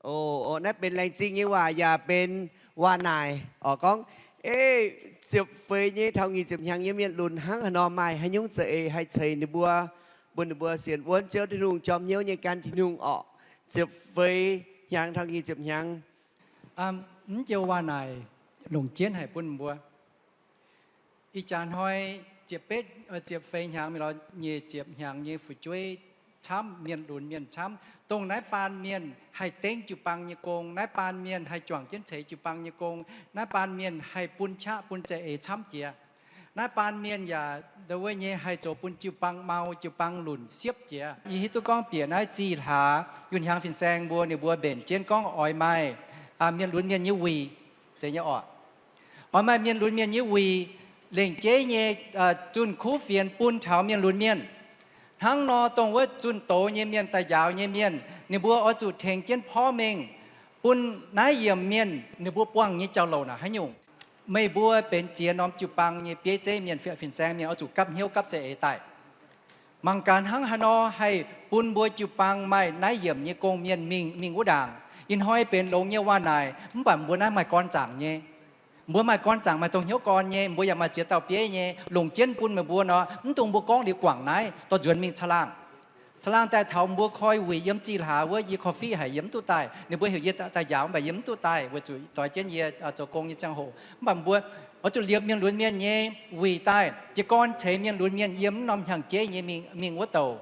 O, naaiv benx laengz zingh nyei waac yaac benx waac-naaic oc. Gorngv, ei, ziepc feix nyei taux nyic ziepc hnyangx nyei mienh lunx hnangv haaix nor, maaih haaix nyungc za'eix haih ceix ninh mbuo, bun ninh mbuo sienx wuonv Ziouv Tin-Hungh, jorm hnyouv nyei gan Tin-Hungh orqc? Ziepc feix hnyangx taux nyic ziepc hnyangx. Mv jouh waac-naaic longc jienv haic bun mbuo. Ih jaax hnoi ziepc betv, ziepc feix hnyangx mingh lorz nyic ziepc hnyangx nyei fu'jueiv camv, mienh lunx mienh camv, dongh naaiv baan mienh haih dengv jiu-baang nyei gong, naaiv baan mienh haih juangc jienv ceix jiu-baang nyei gong, naaiv baan mienh haih bun qaqv bun za'eix camv jiex. Naaiv baan mienh yaac ndo wuov nyei haih zoux bun jiu-baang mau, jiu-baang lunc siepv jiex. Yie hiuv duqv gorngv bieqc naaiv zih hlaax yunh hiaangx fin-saeng mbuo, ninh mbuo mbenc jienv gorngv oix maaih mienh lunx mienh nyei wuic, zeiz nyei orqc? Oix maaih mienh lunx mienh nyei wuic, lengc jeiv nyei zunh kuv fienx bun taux mienh lunx mienh. Hnangv nor, dongh wuov zunh doz nyei mienh, daaih njaaux nyei mienh, ninh mbuo oix zuqc tengx jienv porv mengh bun naaiv yiemc mienh ninh mbuo buangh nyei jauv-louc naaic haaix nyungc. Meih mbuo benx ziex norm jiu-baang nyei bieiv zeiv mienh, fin-saeng mienh oix zuqc gapv hnyouv gapv za'eix daaih. Mangc gaax hnangv haaix nor haih bun mbuo jiu-baang maaih naaiv yiemc nyei gong-mienh mingh, mingh wuov ndaangc. Ih hnoi benx longx nyei waac-naaic, mv baac mbuo naaiv maaih gorn zaangc nyei. Mbuo maaih gorn zaangc, maaih dongh hnyouv gorn nyei, mbuo yaac maaih ziex dauh bieiv nyei, longc jienv bun meih mbuo nor, mv dungx mbuo gorngv liuz guangc naaiv, dorh nzuonx mingh caangh laangh. Caangh laangh daaih taux mbuo koi wuic yiem zih hlaax wuov, yie korv-fiqv haic, yie mv duqv daaih. Ninh mbuo heuc yie daaih njaaux, mv baac yie mv duqv daaih, weic zuqc doix jienv yie zoux gong nyei ziangh hoc. Mv baac mbuo oix zuqc liepc mienh lunx mienh nyei wuic daaih, jiez gorn ceix mienh lunx mienh yiem norm hnyangx-jeiv nyei mingh, mingh wuov douc.